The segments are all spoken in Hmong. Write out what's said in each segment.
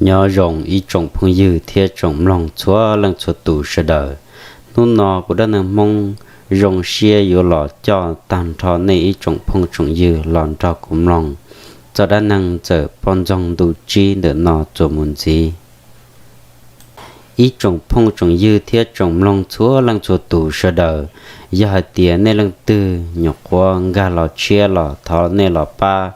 Nyob zoo ib tsoom phooj ywg thiab tsoom mloog txhua leej txhua tus sawv daws. Hnub no kuv Dab Neeg Hmoob zoo siab yuav los coj tag nrho nej ib tsoom phooj tsoom ywg los nrog kuv mloog txog dab neeg Ntxawm Poj Ntxoog ntu tsib ntawm no txuas mus ntxiv. Ib tsoom phooj tsoom ywg thiab tsoom mloog txhua leej txhua tus sawv daws, yog hais tias nej leej twg nyuam qhuav nkag los tshiab los thov nej los pab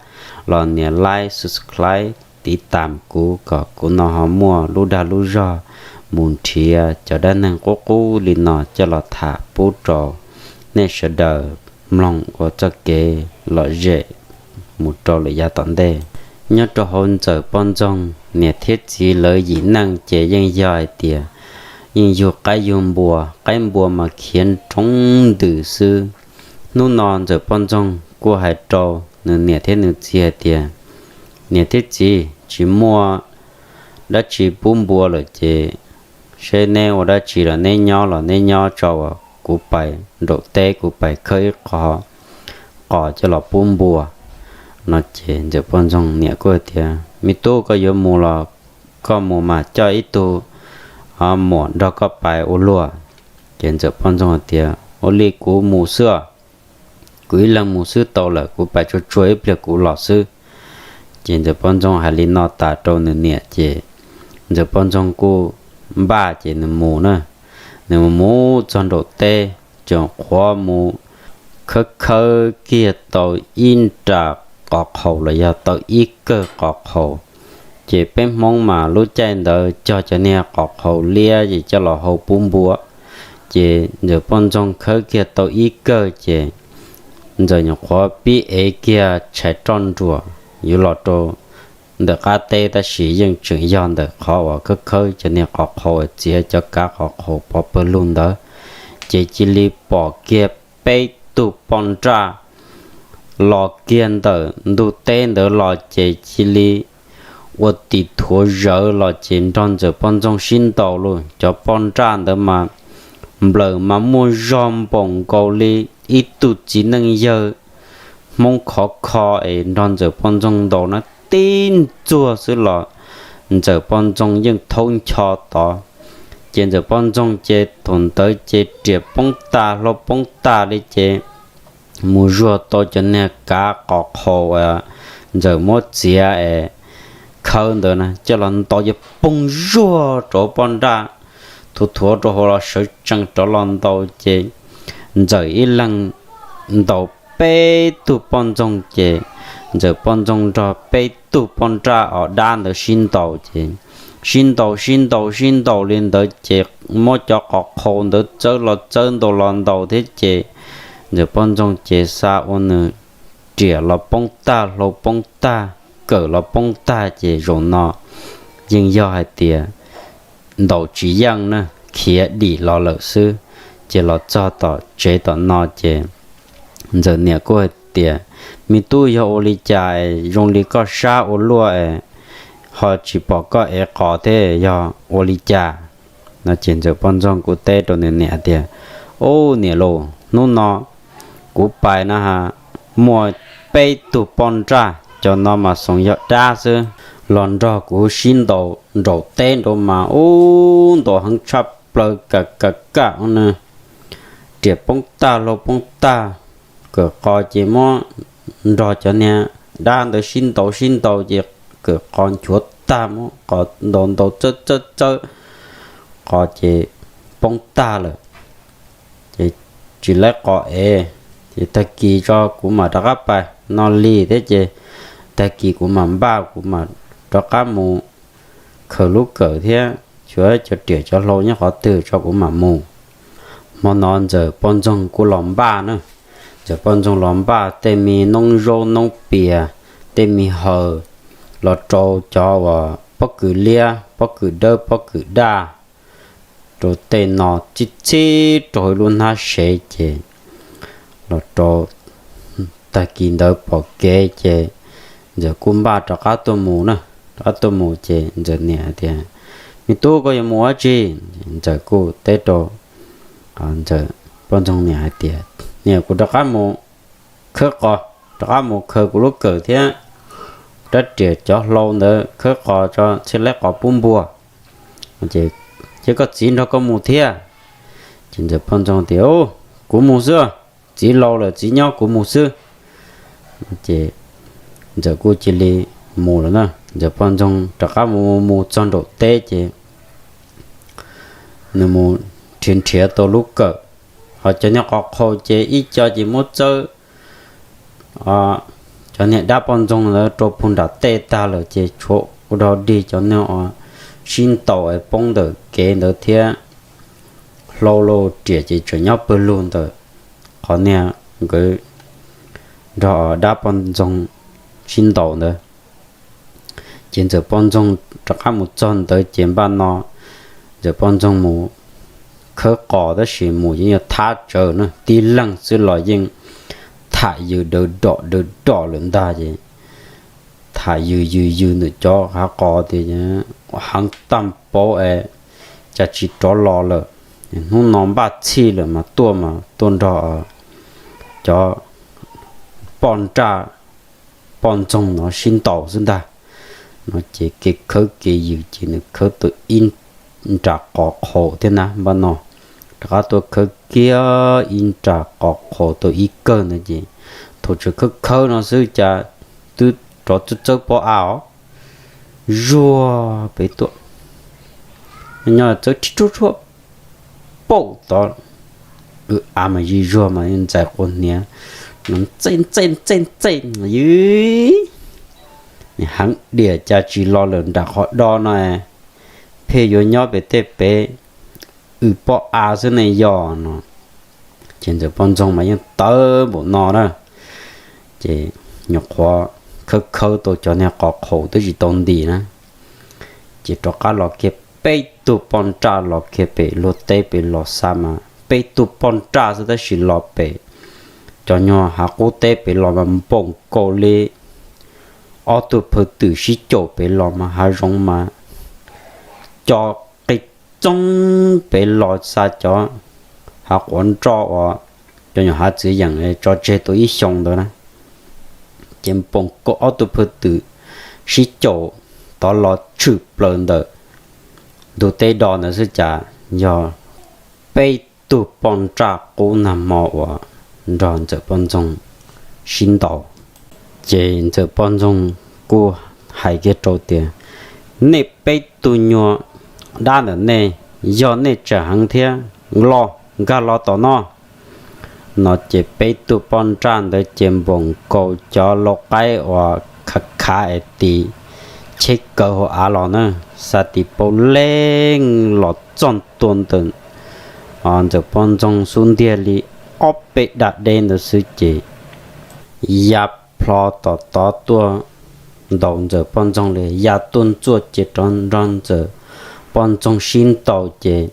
los nias like, subscribe, tiv tam kuv kom kuv no ho muaj lub dag lub zog mus nrhiav cov dab neeg qub qub li no coj los tham pub rau nej sawv daws mloog ua txoj kev lom zem mus rau lwm yav tom ntej. Nyob rau hauv Ntxawm Poj Ntxoog niam thiab txiv lawv yim neej ces yeej yog hais tias yeej yug qaib yug npua, qaib npua mas khiav nroo ntws xwb. Hnub no Ntxawm Poj Ntxoog kuj hais rau nws niam thiab nws txiv hais tias, niam thiab txiv, tsis muaj dab tsi pub npua lawm ces seb neb ua dab tsi los neb nyob los neb nyob tso, kuv pais nraum teb kuv pais khawb ib qho qos coj los pub npua. No ces Ntxawm Poj Ntxoog niam kuj tias, me tub, koj yuav mus los koj mus mas coj ib tug muam nrog koj pais ua luaj. Ces Ntxawm Poj Ntxoog tias, ua li kuv mus xwb, kuv ib leeg mus xwb tau lawm, kuv pais tsuag tsuag ib pliag kuv los xwb. Ces Ntxawm Poj Ntxoog hais li no tas rau nws niam ces Ntxawm Poj Ntxoog kuj npaj ces nws mus na. Nws mus mus txog nraum teb, tseem qhuav mus khawb khawb kiag tau ib nra qos qhaus los yog tau ib kawg qos qhaus. Ces peb Hmoob mas lub caij ntawd cog cov niag qos qhaus liab ces coj los hau pub npua. Ces Ntxawm Poj Ntxoog khawb kiag tau ib kawg ces Ntxawm nyuam qhuav pib ev kiag tshais roj nruas yuav los rau ntawm qab teb, tab sis yeej tseem yog ntawm qhov uas khawb khawb cov niag qos qhaus, txiav cov kav qos qhaus pov pawg lug ntawd, ces cia li pom kiag peb tug poj nraj los kiag ntawm ntug teb ntawd los ces cia li ua tis thuav zawv los ces nrog Ntxawm Poj Ntxoog sib ntaus lauj. Cov poj nraj ntawd mas nplawm mas muaj zog npaum nkaus li ib tug txiv neej yawg Hmoob khov kho es nrog Ntxawm Poj Ntxoog ntaus na tib ntxuag xwb los Ntxawm Poj Ntxoog yeej thaub ncho tod. Ces Ntxawm Poj Ntxoog ces thaum ntawd ces riam poob tag hlau poob tag li ces mus zuag tau cov niag kav qos qhaus uas Ntxawm muab txiav es khawb ntawd na coj los ntaus ces poob zuag rau poj nraj, thuav thuav rau hauv los sawv tsees rov los ntaus ces Ntxawm ib leeg ntaus peb tug poj ntxoog ces Ntxawm Poj Ntxoog nrog peb tug poj nraj os dab ntawd sib ntaus ces sib ntaus sib ntaus sib ntaus li ntawd ces muab cov qos qhaus ntawd txawb los txawb ntaus los ntaus thiab ces Ntxawm Poj Ntxoog ces xa ua nws riam los poob tag hlau poob tag, kawm los poob tag ces zaum no yeej yog hais tias ntaus tsis yeej na, khiav dim los lawm xwb. Ces los txog tom tsev tom no ces Ntxawm niam kuj hais tias, me tub, yog ua li cas es zoo li koj sab ua luaj es ho tsis pom koj ev qos thiab, yog ua li cas? No ces Ntxawm Poj Ntxoog kuj teb rau nws niam tias, ub, niam lauj, hnub no kuv pais na ha, muaj peb tug poj nraj, cov no mas xoom yog dab xwb, los nrog kuv sib ntaus nraum teb nraud mas ub, ntaus heev tshaj plaws, kam kam kam ua nws riam poob tag hlau poob tag, kawm qos ces muab nrog cov niag dab ntawd sib ntaus sib ntaus ces kawm qos nchuav tag, muab qos ntaus ntaus txawb txawb txawb, qos ces poob tag lawm. Ces tsis laib qos ev, ces tag kis tso kuv mam rov qab pais, noj lig thiab ces tag kis kuv mam npaj, kuv mam rov qab mus khaws lub kawm thiab xyuas cov riam cov hlau nyob qhov twg tso kuv mam mus. Hmo no Ntxawm Poj Ntxoog kuj los npaj na. Ntxawm Poj Ntxoog los npaj tej me noob zaub noob pias, tej me haws, los rau cov uas pob kws liab, pob kws dawb, pob kws daj, rau tej no txhib txhib rau hauv lub hnab sev ces los rau tag kis ntawd pom kev ces Ntxawm kuj npaj rov qab tuaj mus na. Rov qab tuaj mus ces Ntxawm niam tias, me tub, koj yuav mus ua dab tsi? Ntxawm kuj teb rau Ntxawm Poj Ntxoog niam hais tias, niam, kuv rov qab mus khawb qos, rov qab mus khaws kuv lub kawm thiab rab riam cov hlau ntawd khawb qos tso thiaj li qos pub npua. Ces, ces koj txiv nrog koj mus thiab. Ces Ntxawm Poj Ntxoog tias, Kuv mus xwb, txiv laus lawm txiv nyob kuv mus xwb. Ces Ntxawm kuj cia li mus lawm na. Ntxawm Poj Ntxoog rov qab mus mus mus txog nraum teb ces nws mus nrhiav nrhiav tau lub kawm, ho cov niag qos qhaus ces ib co ces muab txawb cov niag dab poj ntxoog ntawd rau puag nram tej tag lawm ces tshuav ua dog dig cov niag uas sib ntaus es poob ntawm kev ntawd thiab. Hlau lauj riam ces tseem nyob pawg lug ntawm qhov niag nkawd nrog dab poj ntxoog sib ntaus ntawd. Ces Ntxawm Poj Ntxoog rov qab mus txog ntawd ces npaj no Ntxawm Poj Ntxoog mus khawb qos tab sis mus yeej yog thab tsawv na, tib leeg xwb los yeej tham yws daws dom daws dom lawm ntag ces tham yws yws yws ntawm cov hav qos tias heev tag npaum es cas tsis rov los lawm. Hnub no npaj txhij lawm mas tuaj mas tuaj nrog cov poj nraj poj ntxoog no sib ntaus xwb ntag. No ces kev khawb kev yws ces nws khawb tau ib nra qos qhaus thiab na npaj no. Rov qab tuaj khawb kiag ib nra qos qhaus tau ib kawg ntawd ces thaum tseem khawb khawb no xwb cas twb rov txawb txawb pob av os, zuag pem tuaj, nyob txawb rhib rhuaj rhuaj paum tod, wb av mas zij zuag mas ntxais quas hniav, no ntxej ntxej ntxej ntxej ywg, heev diam cas tsis los lawm nram qhov do no, pheej yuav nyob pem tej pem wb pob av xwb ne yog no. Ces Ntxawm Poj Ntxoog mas yeej tawv npaum no na, ces nyuam qhuav khawb khawb tau cov niag qos qhaus twb tsis tau nti na, ces rov qab los kiag peb tug poj nraj los kiag pem luag teb pem los xa mas peb tug poj nraj xwb tab sis los pem cov nyuag hav qub teb pem los mas npoos kaus li ob tug phaw twm sib caum pem los mas hav zoov mas co qi txoob pem los xa cov hav quav nroj uas cov nyuag hav txwv yeem tso tseg tau ib xyoo ntawd na, ces npoos kaus ob tug phaw twm sib caum tod los tshwm plaws ntawm ntug teb do ntawd xwb cas yog peb tug poj nraj qub nag hmo uas nrog Ntxawm Poj Ntxoog sib ntaus. Ces Ntxawm Poj Ntxoog kuj hais kiag rau tias, nej peb tug nyuag dab ntawm nej, yog nej tseem heev thiab los nkag los tom no. No ces peb tug poj nraj ntawd ces npoos kaus cov lau qaib uas khav khav es tis cheb kaw hauv av los na, xa tis paus leeg los txog ntua ntawm Ntxawm Poj Ntxoog xub ntiag li ob peb daj deb ntawd xwb ces ya plho tom tod tuaj ntaus Ntxawm Poj Ntxoog li ya tuaj ntxuaj ces rov nrog Ntxawm Poj Ntxoog sib ntaus ces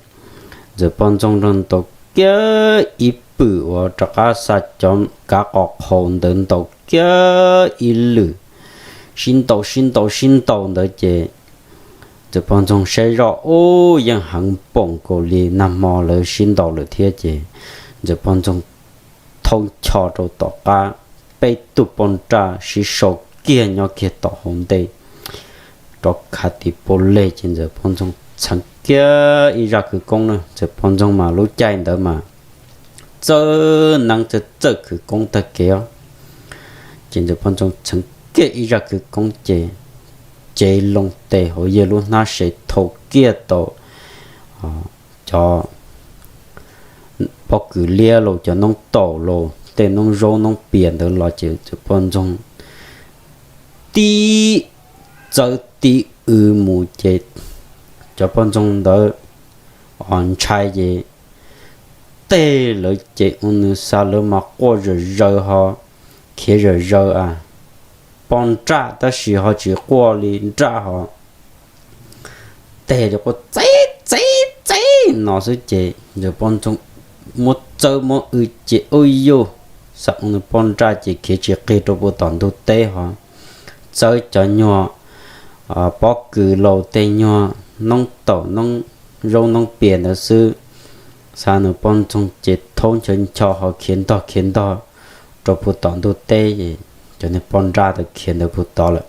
Ntxawm Poj Ntxoog nrog ntaus kiag ib pwm uas rov qab xa cov kav qos qhaus ntawd ntaus kiag ib lwm, sib ntaus sib ntaus sib ntaus ntawd ces Ntxawm Poj Ntxoog saib zoj ub yeej heev npoos kaus li nag hmo lawv sib ntaus lawm thiab ces Ntxawm Poj Ntxoog thauj ncho rau tom qab, peb tug poj nraj sib sau kiag nyob kiag tom hauv ntej rov khav tis paus leg ces Ntxawm Poj Ntxoog txheev kiag ib zaj khawv koob na. Ntxawm Poj Ntxoog mas lub caij ntawd mas txawj neeb txawj txawj khawv koob tag kev os. Ces Ntxawm Poj Ntxoog txheev kiag ib zaj khawv koob ces cev loo tes hauv yawg lub hnab se thau kiag tau cov pob kws liab los cov noob taum los tej noob zaub noob pias ntawd los ces Ntxawm Poj Ntxoog tib txawv tib w mus ces cov poj ntxoog ntawd os ntshai ces tej lawv ces ua nws xa lawv mas quaj zom zaws ho khiav zom zaws a. Poj nraj tab sis ho tsis quaj li nraj ho tej li quaj txev txev txev no xwb ces Ntxawm Poj Ntxoog muab txawb muab w ces ub yuj, xa ua nws poj nraj ces khiav tsis qig rau puag tom ntug teb ho txawb cov nyuag pob kws laus tej nyuag noob taum noob zaub noob pias ntawd xwb. Xa nws poj ntxoog ces thaub nchaw ncho ho khiav ntog khiav ntog rau puag tom ntug teb, cov niag poj nraj ntawd khiav ntawd puag tod lawm.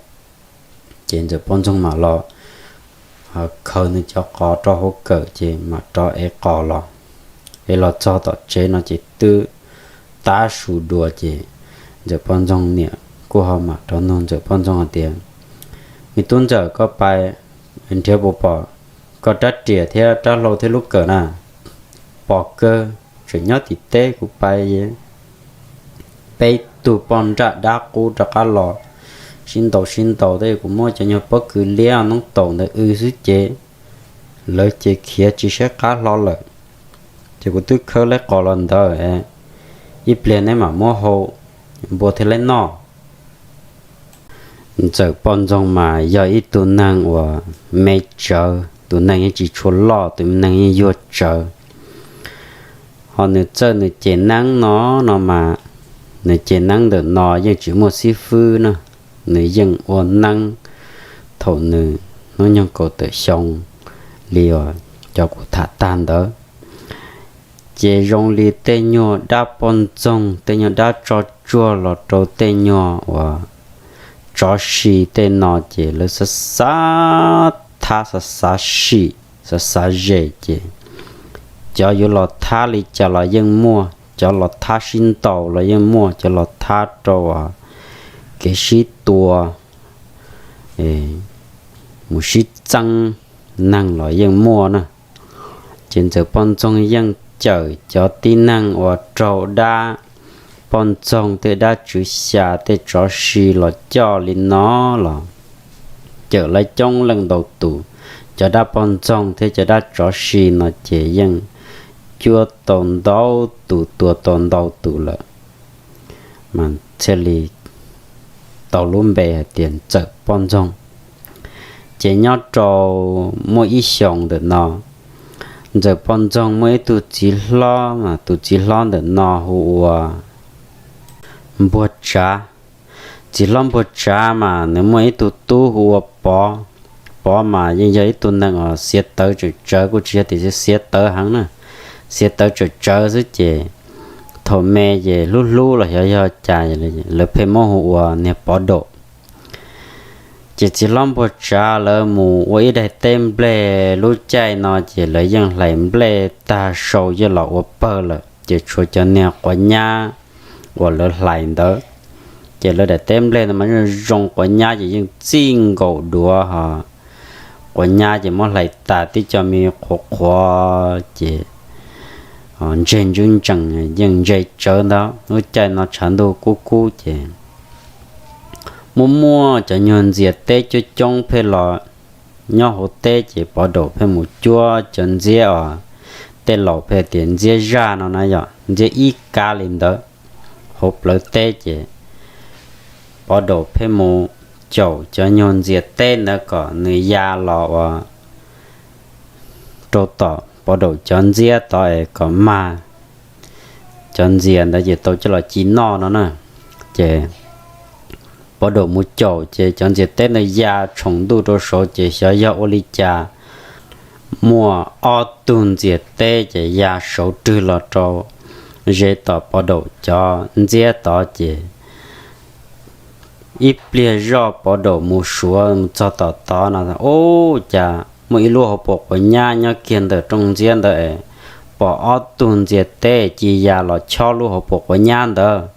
Ces Ntxawm Poj Ntxoog mam los khaws nws cov qos rau hauv kawm ces mam rov ev qos los. Es los txog tom tsev no ces twb tab su dua ces Ntxawm Poj Ntxoog niam kuj ho mam rov nug Ntxawm Poj Ntxoog hais tias, Me tub Ntxawm, koj pais nrhiav puas pom koj rab riam thiab rab hlau thiab lub kawm na? Pom kawg, tseem nyob tim teb, kuv pais peb tug poj nraj dab qub rov qab los sib ntaus sib ntaus, tab kuv muab cov nyuag pob kws liab noob taum ntawd w xwb ces lawv ces khiav tsis saib qab hlo lawm. Ces kuv twb khawb lawv qos los ntawd, ib pliag neb mam muab hau, npua thiaj lawv noj. Ntxawm Poj Ntxoog mas yog ib tug neeg uas me tsawv, tus neeg yeej tsis tshua loj, tus neeg yeej yuag tsawv. Ho nws txawj nws ceg neeb no, no mas nws ceg neeb ntawm no yeej tsis muaj xib fwb na, nws yeej ua neeb thaum nws hnub nyoog kaum tawm xyoo li uas cov kuv tham tag ntawd. Ces zoo li tej nyuag dab poj ntxoog, tej nyuag dab tso tsuag los rau tej nyuag uas tsov si tej no ces lawv xav xav thab, xav xav sim, xav xav zes ces cov yuav los thab li cas los yeej muaj, cov los thab sib ntaus los yeej muaj, cov los thab rau kev sib tua, mus sib txeeb neeg los yeej muaj na. Ces Ntxawm Poj Ntxoog yeej cawm cov tib neeg uas raug dab poj ntxoog, tej dab tswv xya, tej tsov si los coj li no los cawm lawv coob leej ntau tus. Cov dab poj ntxoog thiab cov dab tsov si no ces yeej cuab tau ntau tus, tua tau ntau tus lawm, mas thiaj li tau lub npe hais tias Ntxawm Poj Ntxoog. Ces nyob rau muaj ib xyoos ntawm no, Ntxawm Poj Ntxoog muaj ib tug txiv hlob, mas tus txiv hlob ntawm no hu ua Npuag Tsav. Txiv hlob Npuag Tsav mas nws muaj ib tug tub hu ua Pov. Pov mas yeej yog ib tug neeg uas xiav tawv tsawm tsawv, kuj tsis yog tias xiav tawv heev na, xiav tawv tsawm tsawv xwb ces thaum me ces hlub hlub los xyov yog cas lawv pheej muab hu ua niag Pov Daum. Ces txiv hlob Npuag Tsav lawv mus ua ib daim teb nplej, lub caij no ces lawv yeej hlais nplej tag sau yeej los ua pawg lawm, ces tshuav cov niag quav nyab uas lawv hlais ntawd. Ces lawv daim teb nplej no mas zoo quav nyab ces yeej txij nkaus duav ho, quav nyab ces muab hlais tas tib co me qhuav qhuav ces ntseg ntswb ntsees, yeej ntse tsawv ntawd. Lub caij no tshav ntuj kub kub ces muaj muaj cov nyuag ntxias teb coob coob pheej los nyob hauv teb ces Pov Daum pheej mus cuab cov ntxiab os, tej laus pheej tias ntxiab zaj no na, yog ntxiab ib kab li ntawd hauv plawv teb ces Pov Daum pheej mus caum cov nyuag ntxias teb ntawd kom nws ya los ua rau tom Pov Daum cov ntxiab tod es kom mag cov ntxias ntawd ces tau coj los ci noj no na. Ces Pov Daum mus caum ces cov ntxias teb ntawd ya tshoom ntuj rau saud ces xyov yog ua li cas muaj ob tug ntxias teb ces ya saud rwg los rau ze tom Pov Daum cov ntxiab tod ces ib pliag zoj Pov Daum mus suav mus txog tom tod no, ub, cas muaj ib lub hauv paus quav nyab nyob kiag ntawm rooj ntxiab ntawd es pom ob tug ntxias teb ci ya los chob lub hauv paus quav nyab ntawd.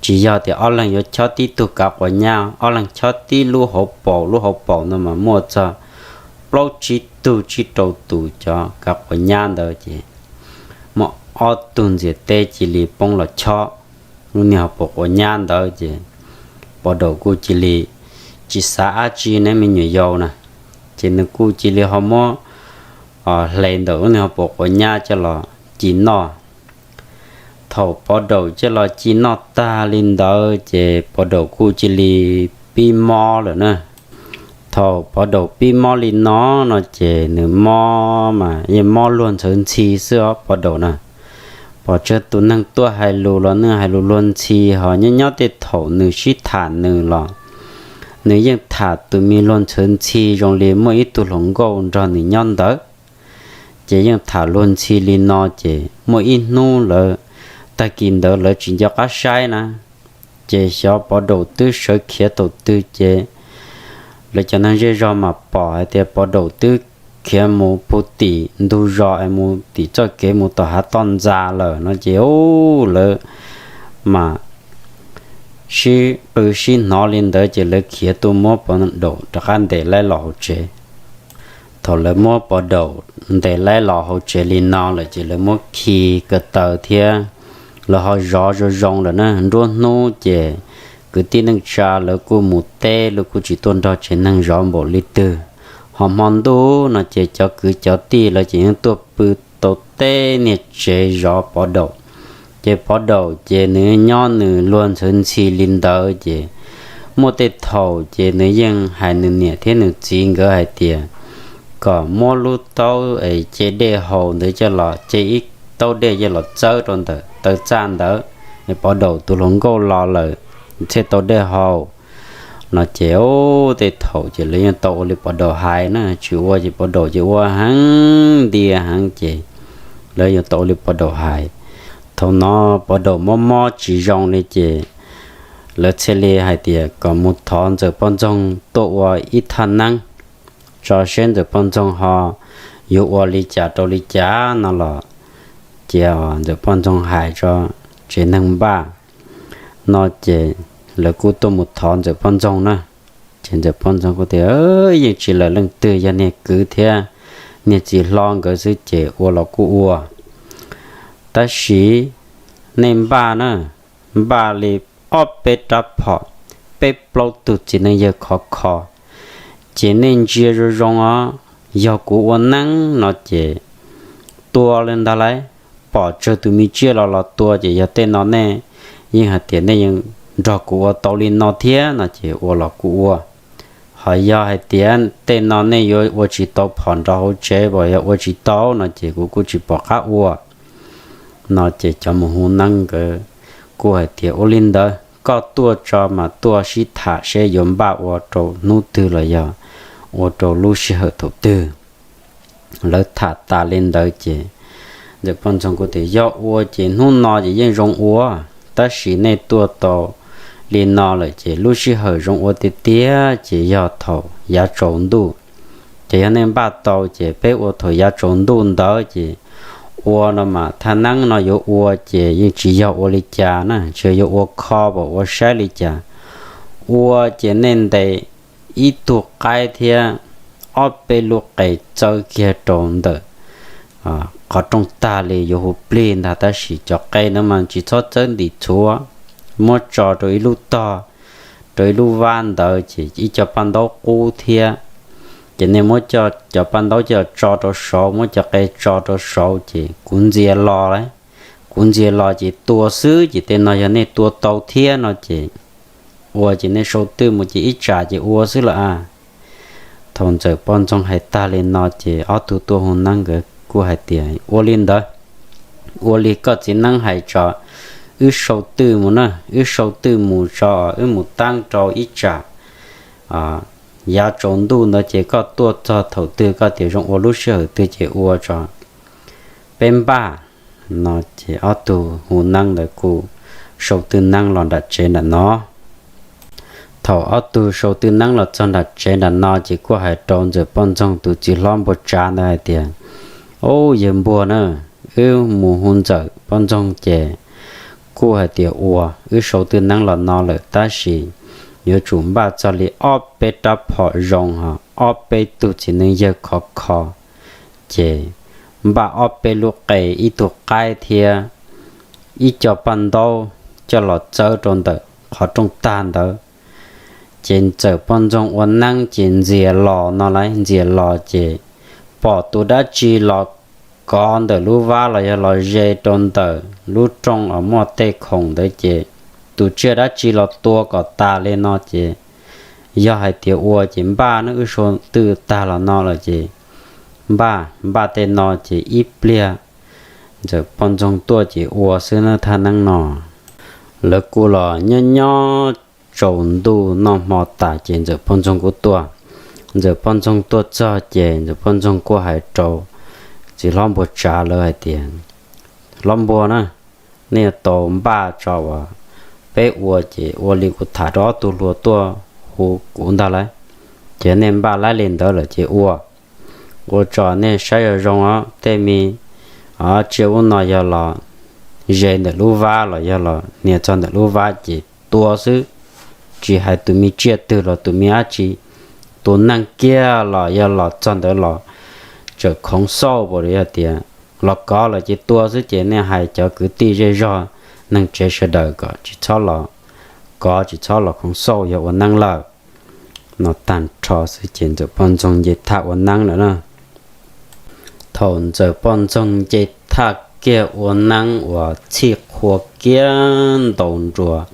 Tsis yog tias ob leeg yuav chob tib tug kav quav nyab, ob leeg chob tib lub hauv paus, lub hauv paus ntawd mas muaj txog plaub tsib tug tsib rau tus cov kav quav nyab ntawd ces muaj ob tug ntxias teb cia li poob los chob lub niag hauv paus quav nyab ntawd ces Pov Daum kuj cia li tsis xav dab tsi ne, me nyuam yaus na, ces nws kuj cia li ho muab hle ntawm lub niag hauv paus quav nyab coj los ci noj. Thaum Pov Daum coj los ci noj tag li ntawd ces Pov Daum kuj cia li pib mob lawm na. Thaum Pov Daum pib mob li no no ces nws mob mas yeej mob luag ntxhawv ntxhi xwb os Pov Daum na. Pom tsawg tus neeg tuaj hais lus los nws hais lus luag ntxhi, ho nyob nyob tej thaum nws sib tham nws los nws yeej tham tus me luag ntxhawv ntxhi zoo li muaj ib tug hluas nkauj nrog nws nyob ntawd. Ces yeej tham luag ntxhi li no ces muaj ib hnub lawv, tag kis ntawd lawv tsis nco qab saib na, ces xyov Pov Daum twb sawv khiav thaum twg ces Lawv cov neeg zej zog mas pom hais tias Pov Daum twb khiav mus puag tim ntug zos es mus tim txoj kev mus tom hav toj ntxas lawm no ces, u, lawv mas sib qw sib hnov li ntawd ces lawv khiav tuaj muab Pov Daum rov qab ntes laib los hauv tsev. Thaum lawv muab Pov Daum ntes laib los hauv tsev li no lawm ces lawv muab khi ko taw thiab lawv ho zov zoo zoo lawm na. Nruab hnub ces kwv tij neej tsa lawv kuj mus teb, lawv kuj tsis tuaj nrog tsev neeg zov npaum li twg. Ho hmo ntuj no ces cov kwv cov tij lawv ces yeej tuaj pw tau teb niag tsev zov Pov Daum. Ces Pov Daum ces nws nyob nws luag ntxhwv ntxhi li ntawd ces muaj tej thaum ces nws yeej hais nws niam thiab nws txiv nkawd hais tias kom muab lub taub es ce dej haus ntawd coj los, ce ib taub dej coj los txawb rau ntawm taw txaj ntawd, Pov Daum tus hluas nkauj los lawm thiaj tau dej haus no ces, u, tej thaum ces lawv yeej tau ua li Pov Daum hais na, tsis ua ces Pov Daum ces ua heev ntia heev ces lawv yeej tau ua li Pov Daum hais. Thaum no Pov Daum mob mob tsis zoo li ces lawv thiaj li hais tias kom mus thov Ntxawm Poj Ntxoog tuaj ua ib thaj neeb tso seb Ntxawm Poj Ntxoog ho yuav ua li cas rau li cas no los cia Ntxawm Poj Ntxoog hais tso, tsev neeg npaj no ces lawv kuj tuaj mus thov Ntxawm Poj Ntxoog na. Ces Ntxawm Poj Ntxoog kuj tias, yeej tsis lawm leej twg, yog niag kwv thiab niag txiv hlob nkawd xwb ces ua los kuj ua. Tab sis nej npaj na, npaj li ob peb rab phom, peb plaub tug txiv neej yawg khov kho, ces nej ntsia zoo zoo os, yog kuv ua neeb no ces tua li ntag lauj, pom tsawg tus me tsiaj los los tua ces yog tej no nej yeej hais tias nej yeej nrog kuv ua tau li no thiab no ces ua los kuj ua. Ho yog hais tias tej no nej yuav ua tsis tau phom nrov hauv tsev, yog ua tsis tau no ces kuv kuj tsis pom qab ua no ces cov mus hu neeb nkawd kuj hais tias ua li ntawd koj tuaj tso mas tuaj sib tham seb yuav npaj ua rau hnub twg los yog ua rau lub sij hawm thaum twg. Lawv tham tas li ntawd ces Ntxawm Poj Ntxoog kuj tias yog ua ces hnub no ces yeej zoo ua, tab sis nej tuaj tau li no lawm ces lub sij hawm zoo ua tiag tiag ces yog thaum yav tsaus ntuj. Ces yog nej npaj tau ces peb ua thaum yav tsaus ntuj ntawd ces ua no mas thaj neeb no yuav ua ces yeej tsis yog ua li cas na, tsis yog yuav ua kho pam ua saib li cas. Ua ces nej ntes ib tug qaib thiab ob peb lub qe txawb kiag rau ntawm qhov rooj tag li yuav hu plig ntag, tab sis cov qe no mas tsis txhob txawb ntim txhuv, muab tso rau ib lub tog, rau ib lub vab ntawd ces ib co paj ntaub qub thiab. Ces nej muab cov paj ntaub coj tso rau saud, muab cov qe tso rau saud ces kuv ntxias los lauj, kuv ntxias los ces tua xwb ces tej no yog nej tua tau thiab no ces ua ces nej sau twj mus ces ib tsam ces ua xwb lawm a. Thaum Ntxawm Poj Ntxoog hais tag li no ces ob tug tuaj hu neeb nkawd kuj hais tias ua li ntawd, ua li koj txiv neeb hais tso, wb sau twj mus na, wb sau twj mus tso, wb mus tab rau ib tsam yav tsaus ntuj ntawd ces koj tuaj txog thaum twg koj tias zoo ua lub sij hawm twg ces ua tso, peb npaj no ces ob tug hu neeb ntawd kuj sau twj neeb los nram tsev nram no. Thaum ob tug sau twj neeb los txog nram tsev nram no ces kuj hais rau Ntxawm Poj Ntxoog tus txiv hlob npua tsav ntawd hais tias, Ub, yawg npua na, wb mus hu Ntxawm Poj Ntxoog ces kuj hais tias ua, wb sau twj neeb los no lawm tab sis yuav tsum npaj txog li ob peb rab phom zoo ho ob peb tug txiv neej yawg khov kho, ces npaj ob peb lub qe, ib tug qaib thiab ib co paj ntaub coj los txawb rau ntawm qhov rooj tag ntawd. Ces Ntxawm Poj Ntxoog ua neeb ces ntxias los no lauj, ntxias los ces pom tus dab tsi los kov ntawm lub vab los yog los ze rau ntawm lub rooj uas muaj tej khoom ntawd ces tus tsiaj dab tsi los tua kom tas li no ces yog hais tias ua ces npaj na, wb sau twj tag los no lawm ces npaj, npaj tej no ces ib pliag Ntxawm Poj Ntxoog tuaj ces ua xwb na thaj neeb no. Lawv kuj los nyob nyob tsaus ntuj noj hmo tas ces Ntxawm Poj Ntxoog kuj tuaj. Ntxawm Poj Ntxoog tuaj txog ces Ntxawm Poj Ntxoog kuj hais rau txiv hlob npua tsav lawv hais tias, Hlob npua na, nej yuav tau npaj tso uas peb ua ces ua li kuv tham rau ob tug hluas tuaj hu kuv ntag lauj. Ces nej npaj laib li ntawd lawm ces ua, ua tso nej saib zoo zoo os, tej me tsiaj ub no yog los ze ntawm lub vab los yog los nias txog ntawm lub vab ces tua xwb. Tsis hais tus me tsiaj twg los tus me dab tsi, tus neeg kiag los yog los txog ntawd los tseem khoov xauj, puas yog tias los kov lawm ces tua xwb. Ces nej hais cov kwv tij zej zog neeg tsev sawv daws kom tsis txhob los kov, tsis txhob los khoov xauj, yog ua neeb lawm. No tag nrho xwb ces Ntxawm Poj Ntxoog nce thaj ua neeb lawm na. Thaum Ntxawm Poj Ntxoog nce thaj kiag ua neeb uas txhij qhua kiag ntaus nruas,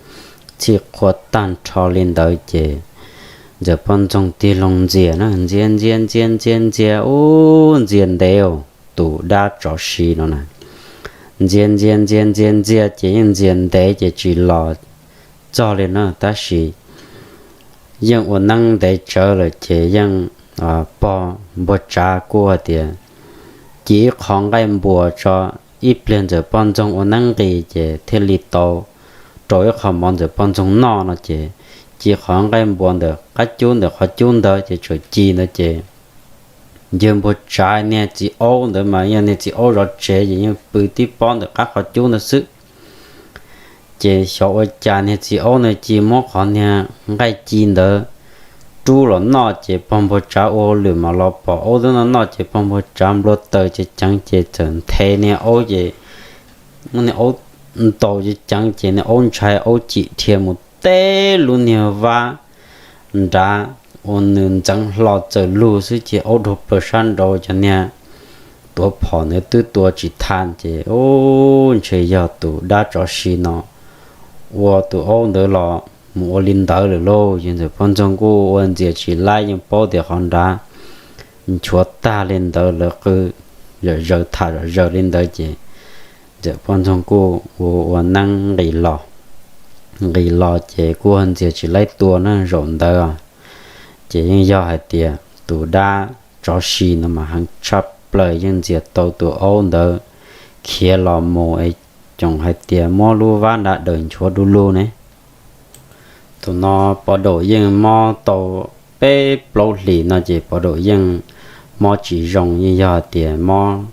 txhij qhua tag nrho li ntawd ces Ntxawm Poj Ntxoog tig loo ntxias na, ntxias ntxias ntxias ntxias ntxias ub ntxias ntev, tus dab tsov si no na. Ntxias ntxias ntxias ntxias ntxias ces yeej ntxias ntev ces tsis los txog li na, tab sis yeej ua neeb ntev tsawv lawm ces yeej, pog npuag tsav kuj hais tias, ci ib qho nqaij npuas tso, ib pliag Ntxawm Poj Ntxoog ua neeb nqis ces thiaj li tau rau ib qho mov Ntxawm Poj Ntxoog noj no ces ci qhov nqaij npuas ntawm qab cub ntawm qhov cub ntawd ces tseem ci ntawd ces yawg npuag tsav niag txiv aub ntawd mas yog niag txiv aub zov tsev ces yeej pw tib pob ntawm qab qhov cub ntawd xwb. Ces xyov ua cas niag txiv aub ntawd ci muab qhov niag nqaij ci ntawd rub los noj ces pog npuag tsav ua hauj lwm mas los pom aub twb noj noj ces pog npuag tsav nplua taws ceev ceev ces txawm nthe niag aub ces muab niag aub ntaus ceev ceev ces niag aub ntshai aub cim dhia mus teb lub niag vab nrad uas nws ntxeev hlo txawm lug xwb ces aub dhau plaws sab nraud, cov niag tuav phom ntawd twb tua tsis tau ces ub ntshe yog tus dab tsov si no ua tus aub ntawd los mus ua li ntawd lawm lauj. Ces Ntxawm Poj Ntxoog kuj ua ntxias tsis laib, yeej paub tias qhov nrad nchuav tag li ntawd lawv qw zom zaws tham zom zaws li ntawd ces Ntxawm Poj Ntxoog kuj ua ua neeb nqis los, nqis los ces kuj ua ntxias tsis laib tua na zaum ntawd. Ces yeej yog hais tias tus dab tsov si no mas heev tshaj plaws, yeej ntxias tau tus aub ntawd khiav los mus es coom hais tias muab lub vab nrad daws nchuav du lug ne. Thaum no Pov Daum yeej mob tau peb plaub hlis no ces Pov Daum yeej mob tsis zoo, yeej yog hais tias mob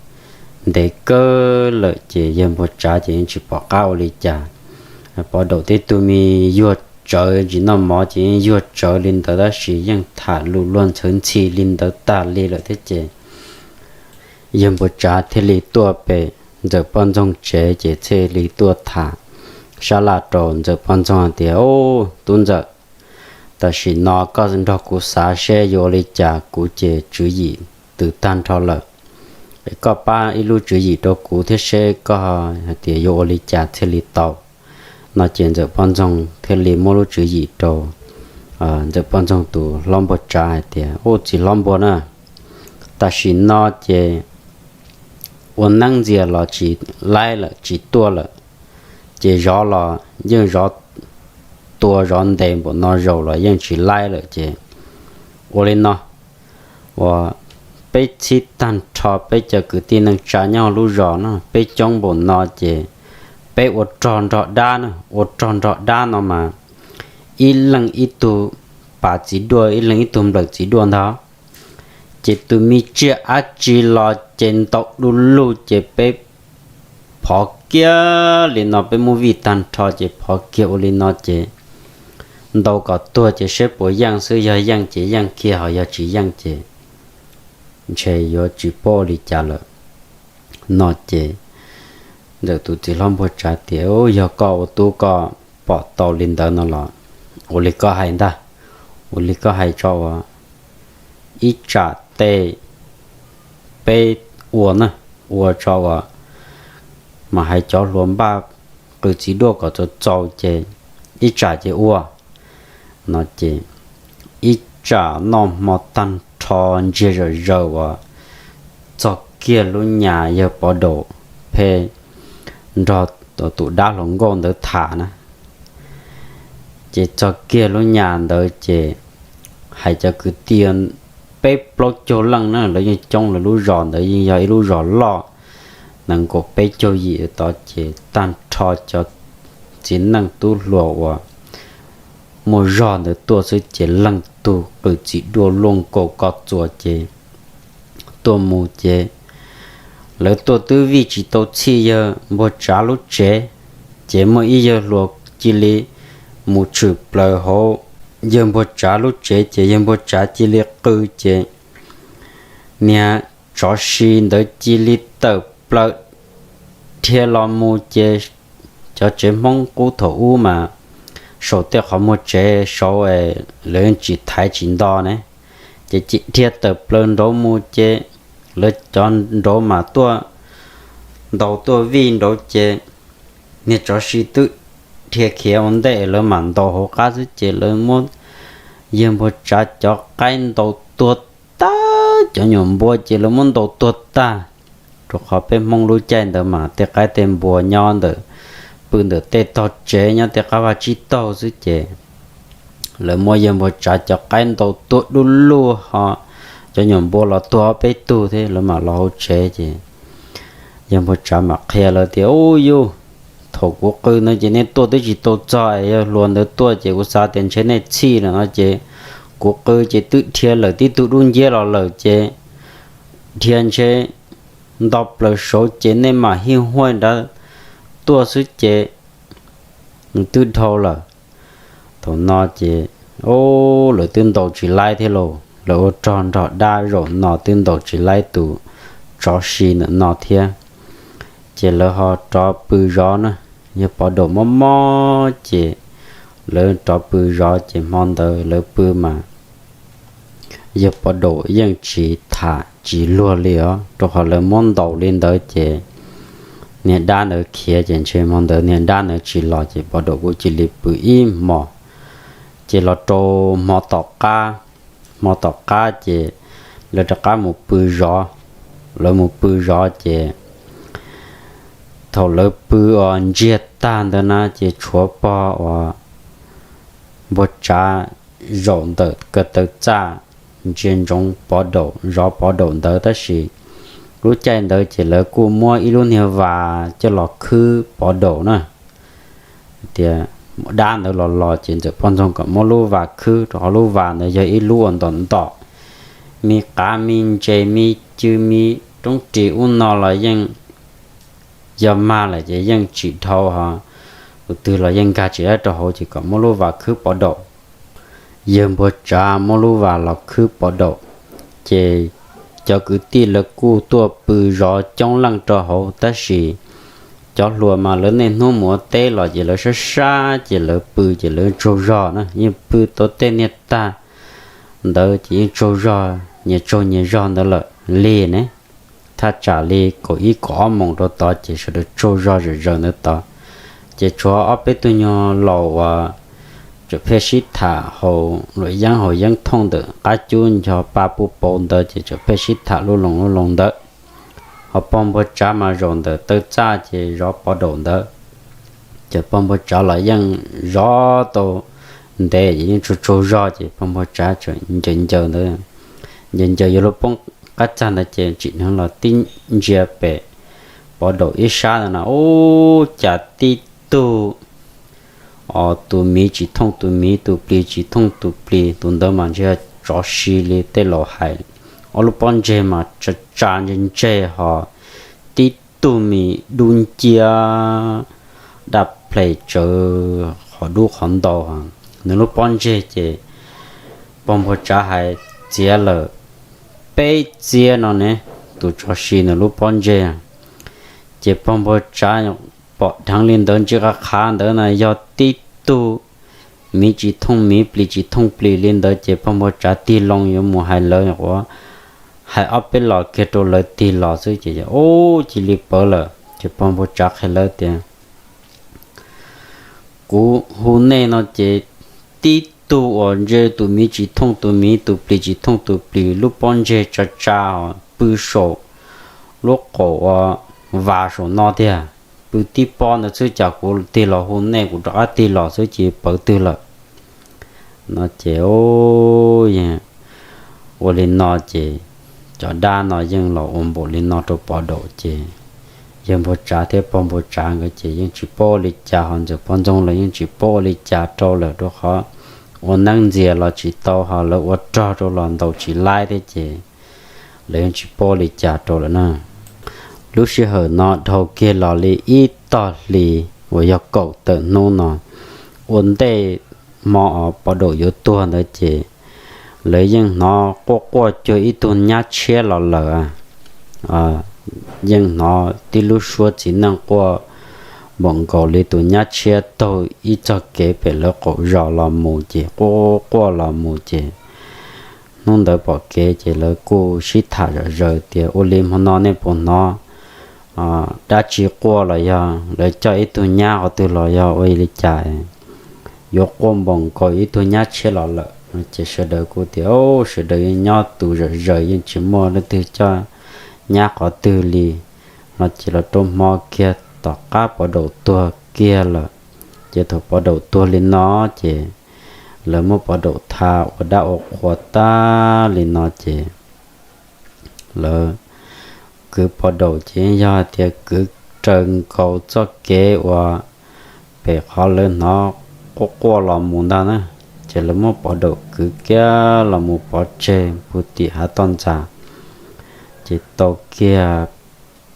ntev kawg lawm ces yawg npuag tsav ces yeej tsis pom qab ua li cas. Pov Daum tib tug me yuag tsawv ntsis noj mov ces yeej yuag tsawv li ntawd tab sis yeej tham lus luag ntxhawv ntxhi li ntawd tag li lawm thiab ces yawg npuag tsav thiaj li tuaj pem Ntxawm Poj Ntxoog tsev ces thiaj li tuaj tham sab laj rau Ntxawm Poj Ntxoog hais tias, Ub, tub Ntxawm, tam sim no koj nrog kuv xav seb yuav ua li cas, kuv ces tswv yim twb tag nrho lawm. Koj pab ib lub tswv yim rau kuv thiab seb koj hais tias yuav ua li cas thiaj li tau. No ces Ntxawm Poj Ntxoog thiaj li muab lub tswv yim rau Ntxawm Poj Ntxoog tus hlob npuag tsav hais tias, Ub, txiv hlob npuag na, tam sim no ces ua neeb ntxias los tsis laib lawm, tsis tuaj lawm, ces zov los yeej zov tua zov ntes npaum no zaus los yeej tsis laib lawm ces ua li no, uas peb txhib tag nrho peb cov kwv tij neej tsa nyob lub zos no, peb coob npaum no ces peb ua rog nrog dab na, ua rog nrog dab no mas ib leeg ib tug pav txiv duaj, ib leeg ib tug nplawm txiv duaj ntag. Ces tus me tsiaj dab tsi los ces ntaus du lug ces peb phov kiag li no, peb muab vij tag nrho ces phov kiag ua li no ces ntaus kom tuag ces seb puas yeej xwb, yog yeej ces yeej kiag, ho yog tsis yeej ces ntshe yuav tsis paub ua li cas lawm. No ces Ntxawm tus txiv hlob npuag tsav tias, Yog koj ua tub koj pom tau li ntawd no los ua li koj hais ntag, ua li koj hais tso uas ib tsam tej peb ua na, ua tso uas mas hais cov hluas npaj qws txiv duaj kom txaus txaus ces ib tsam ces ua. No ces ib tsam noj hmo tag nrho ntsiag zom zaws uas txog kiag lub nyas yawg Pov Daum pheej nrog tus dab hluas nkauj ntawd tham na. Ces txog kiag lub nyas ntawd ces hais cov kwv tij peb plaub caug leej na, lawv yeej coob, lawv lub zos ntawd yeej yog ib lub zos loj, nees nkaum peb caug yim tod ces tag nrho cov txiv neej tub hluas uas muaj zog ntawd tuaj xwb ces leej tug qw txim dua luaj nkaus ko txuas ces tuaj mus ces lawv tuaj twb vij tsis tau txhij yawg npuag tsav lub tsev, ces muaj ib yawg hluas cia li mus tshwm plaws hauv yawg npuag tsav lub tsev ces yawg npuag tsav cia li qw ces niag tsov si ntawd cia li tawm plaws dhia los mus ces cov tsev Hmoob qub thaum ub mas saum tej qhov muag tsev saud lawv tsis thaiv tsis nto ne, ces cia dhia tawm plaws nraud mus ces lawv cov nraud mas tuaj ntaus tuaj vij nraud ces niag tsov si twb dhia khiav ua ntej lawv mam ntaus hauv qab xwb ces lawv muab yawg npuag tsav cov qaib ntaus tuag tag, cov nyuam npua ces lawv muab ntaus tuag tag. Rau qhov peb Hmoob lub caij ntawd mas tej qaib tej npua nyob ntawm pw ntawm tej tog tsev nyob tej qab vaj tsib taug xwb ces lawv muab yawg npuag tsav cov qaib ntaus tuag dub luj ho cov nyuam npua los tuag ob peb tug thiab lawv mam los hauv tsev ces yawg npuag tsav mam qhia lawv tias, Ub yus, thaum kuv qw no ces nej tuaj twb tsis tau txog es yawg hluas ntawd tuaj ces kuv xav tias ntshe nej txhij lawm no ces kuv qw ces twb dhia lawm tib tug dub nciab los lawm ces dhia ntshe nto plaws saud ces nej mam hij huaj nrad tuaj xwb ces nws twb dhau lawm. Thaum no ces, o, lawv twb ntaus tsis laib thiab lauj, lawv ua rog nrog dab zaum no twb ntaus tsis laib tus tsov si ntawm no thiab. Ces lawv ho rov pw zov na, yog Pov Daum mob mob ces lawv rov pw zov ces hmo ntawd lawv pw mas yawg Pov Daum yeej tsis tham tsis luag li os, rau qhov lawv muab ntaus li ntawd ces niag dab ntawd khiav ces ntshe hmo ntawd niag dab ntawd tsis los ces Pov Daum kuj cia li pw ib hmo. Ces los rau hmo tom qab, hmo tom qab ces lawv rov qab mus pw zov. Lawv mus pw zov ces thaum lawv pw uas ntsiag tag ntawd na ces tshuav pog uas npuag tsav zaum ntawm ko taw txaj ntsia ntsoov Pov Daum, zov Pov Daum ntawd tab sis lub caij ntawd ces lawv kuj muab ib lub niag vas coj los khwb Pov Daum na. Tias dab ntawd los los ces Ntxawm Poj Ntxoog kom muab lub vas khwb rau qhov lub vas ntawd yog ib lub uas ntom ntom, me qav me ntses me cw me roob ris ub no los yeej yog mag lawm ces yeej tsis dhau ho tus twg los yeej nkag tsis laib rau hauv ces kom muab lub vas khwb Pov Daum. Yawg npuag tsav muab lub vas los khwb Pov Daum, ces cov kwv tij lawv kuj tuaj pw zov coob leej rau hauv tab sis cov hluas mas lawv niaj hnub mus ua teb los ces lawv sab sab ces lawv pw ces lawv tsaug zog na, yeej pw tau tej niag tag ntawd ces yeej tsaug zog nyias tsaug nyias zog ntawd lawm li ne. Thaj tsam li kaum ib kaum ob moos rau tod ces sawv daws tsaug zog zom zaws ntawd tod. Ces tshuav ob peb tug nyuag laus uas tseem pheej sib tham haus luam yeeb haus yeeb thooj ntawm qab cub ncho pa pub pauv ntawd ces tseem pheej sib tham lub loos lub loos ntawd. Ho pog npuag tsav mas zaum ntawm taw txaj ces zov Pov Daum ntawd. Ces pog npuag tsav los yeej zov tau ntev ces yeej tsaug tsaug zog ces pog npuag tsav tseem ncaws ncaws ntawd, ncaws ncaws yuav luag poob qab txag ntawd ces tsim neeg los tib ntsia pem Pov Daum ib sab ntawd na, ub, cas tib tug os, tus miv tsis thooj tus miv, tus plis tsis thooj tus plis, tus ntawd mas ntshe tsov si li tej laus hais. Ob lub pob ntseg mas tsa tsa ntseg ntseg ho tib tug mis dub nciab daj plhem tsawv qhov dub qhov ntau. Nws lub pob ntseg ces pog npuag tsav hais txiav lawm peb txiab no ne, tus tsov si nws lub pob ntseg. Ces pog npuag tsav pom dheev li ntawd ntsia qab qhav ntawd na yog tib tug miv tsis thooj miv plis tsis thooj plis li ntawd ces pog npuag tsav tig loo yuav mus hais lawv, hais ob peb los kiag rau lawv tig los xwb ces ub cia li pawv lawm ces pog npuag tsav qhia lawv tias, kuv hu nej no ces tib tug uas ntshe tus miv tsis thooj tus miv, tus plis tsis thooj tus plis, lub pob ntseg tsa tsa pw saum lub qaum uas vas saum no tiag, pw tib pob ntawd xwb, cas kuv tig los hu nej kuv rov qab tig los xwb ces pawv twg lawm no ces ua li no ces cov dab no yeej los ua npaum li no rau Pov Daum ces yawg npuag tsav thiab pog npuag tsav nkawd ces yeej tsis paub ua li cas, ho ntxawm pog ntxoog los yeej tsis paub ua li cas rau lawm rau qhov ua neeb ntxias los tsis tau, ho lawv ua rog rau los ntaus tsis laib thiab ces lawv yeej tsis paub li cas rau lawm na. Lub sij hawm no dhau kiag los li ib tog hli uas yog kaum tawm hnub no, ua ntej hmo uas Pov Daum yuav tuag ntawd ces lawv yeej hnov quaj quaj cuag ib tug nyab tshiab los lawm. Yeej hnov tib lub suab txiv neej quaj npaum nkaus li tus nyab tshiab taug ib txoj kev pem lawv qaum zos los mus ces quaj quaj los mus ces hnub ntawd pom kev ces lawv kuj sib tham zom zaws tias ua li hmo no nej puas hnov dab tsi quaj los yog lawv coj ib tug nyab qhov twg los yog ua li cas yuav quaj npaum nkaus ib tug nyab tshiab los lawm no. Ces sawv daws kuj tias, Au, sawv daws yeej nyob tus zom zaws, yeej tsis muaj leej twg coj nyab qhov twg li no. Ces los rau hmo kiag tom qab Pov Daum tuag kiag lawm, ces thaum Pov Daum tuag li no ces lawv muab Pov Daum tha ua dab ua qhua tag li no ces lawv kwv Pov Daum ces yog hais tias kwv raws nkaus txoj kev uas pem qhov lawv hnov quaj quaj los mus ntag na. Ces lawv muab Pov Daum kwv kiag los mus pov tseg puag tim hav toj ntxas. Ces tau kiag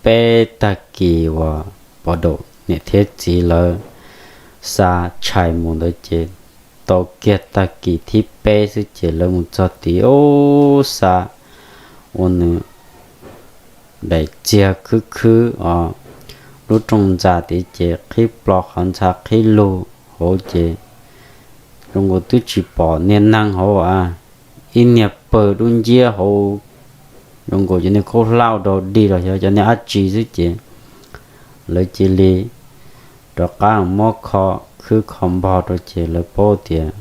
peb tag kis uas Pov Daum niam thiab txiv lawv xa tshais mus ntawd ces tau kiag tag kis thib peb xwb ces lawv mus txog tid ub xa ua nws daim txiag khwb khwb os, lub rooj ntxa tid ces qhib plo qhov ntxa qhib lug hauv ces zoo nkaus twb tsis pom niag neeg hauv a, ib niag pawg dub nciab hauv, zoo nkaus cov niag khaub hlab ua rau dig los xyov cov niag dab tsi xwb ces lawv cia li rov qab muab kho khwb kho npog rau ces lawv paub tias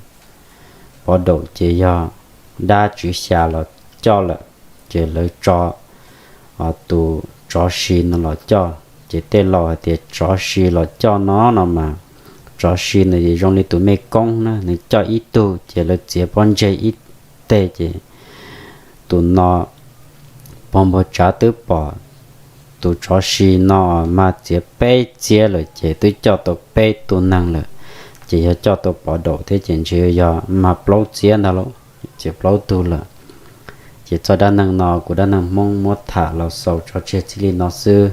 Pov Daum ces yog dab tswv xya los coj lawm. Ces lawv tso tus tsov si no los coj. Ces tej laus hais tias tsov si los coj no no mas, tsov si no ces zoo li tus mej koob na, nws coj ib tug ces lawv txiav pob ntseg ib teg ces tus no pog npawg tsav twb pom tus tsov si no mas txiav peb txiab lawm ces twb coj tau peb tug neeg lawm. Ces yog coj tau Pov Daum thiab ces ntshe yog mas plaub txiab ntag lauj, ces plaub tug lawm. Ces txoj dab neeg no kuv dab neeg Hmoob muab tham los xaus tso tseg txij li no xwb.